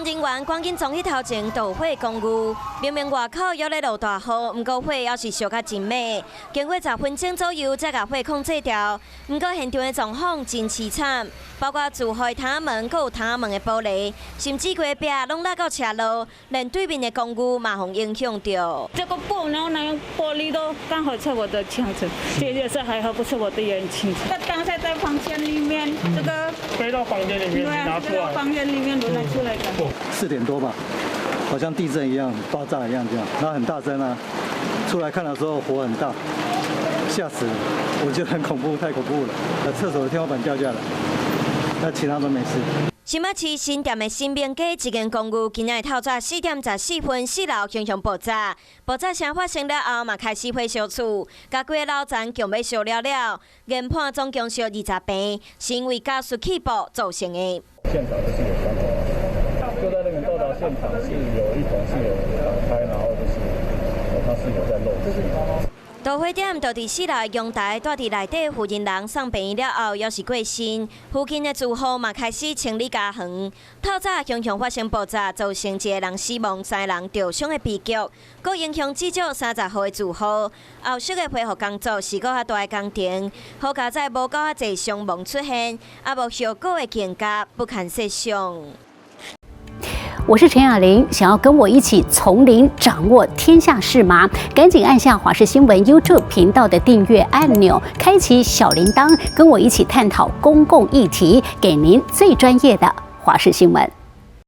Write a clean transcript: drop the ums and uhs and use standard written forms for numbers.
防人員趕緊衝去頭前導火公寓，明明外口猶咧落大雨，毋過火猶是燒甲真猛。經過10分鐘左右，才共火控制牢。毋過現場的狀況真凄慘，包括住戶的窗門、閣有窗門的玻璃，甚至規壁攏落到斜路，連對面的公寓嘛予影響著。這個布，然後那個玻璃都剛好在我的牆子，這也是還好，不是我的眼睛。他剛才在房間裡面，這個飛到房間裡面拿出來，房間裡面拿出來的。 4點多吧，好像地震一樣，爆炸一樣這樣，那很大聲啊！出來看的時候火很大，嚇死了，我覺得很恐怖，太恐怖了。那廁所的天花板掉下來，那其他都沒事。新北市新店的新明街這間公寓，今仔日透早4點14分，四樓熊熊爆炸，爆炸聲發生了後，嘛開始火燒厝，共規个樓層強欲燒了了，研判總共燒20坪，是因為加速氣爆造成的。現場就是有三桶，就在那個到達現場是有一桶是有打開，然後就是它是有在漏氣。導火點就佇四樓陽台，蹛佇內底負責人送病院了後，猶是過身。附近的住戶嘛開始清理家園。透早熊熊發生爆炸，造成一個人死亡、三個人著傷的悲劇，閣影響至少30戶的住戶。後續的恢復工作是閣較大的工程，好佳哉無閣較濟傷亡出現，啊無後果會更加不堪設想。我是陳雅玲，想要跟我一起從零掌握天下事嗎？趕緊按下華視新聞 YouTube 頻道的訂閱按鈕，開啟小鈴鐺，跟我一起探討公共議題，給您最專業的華視新聞。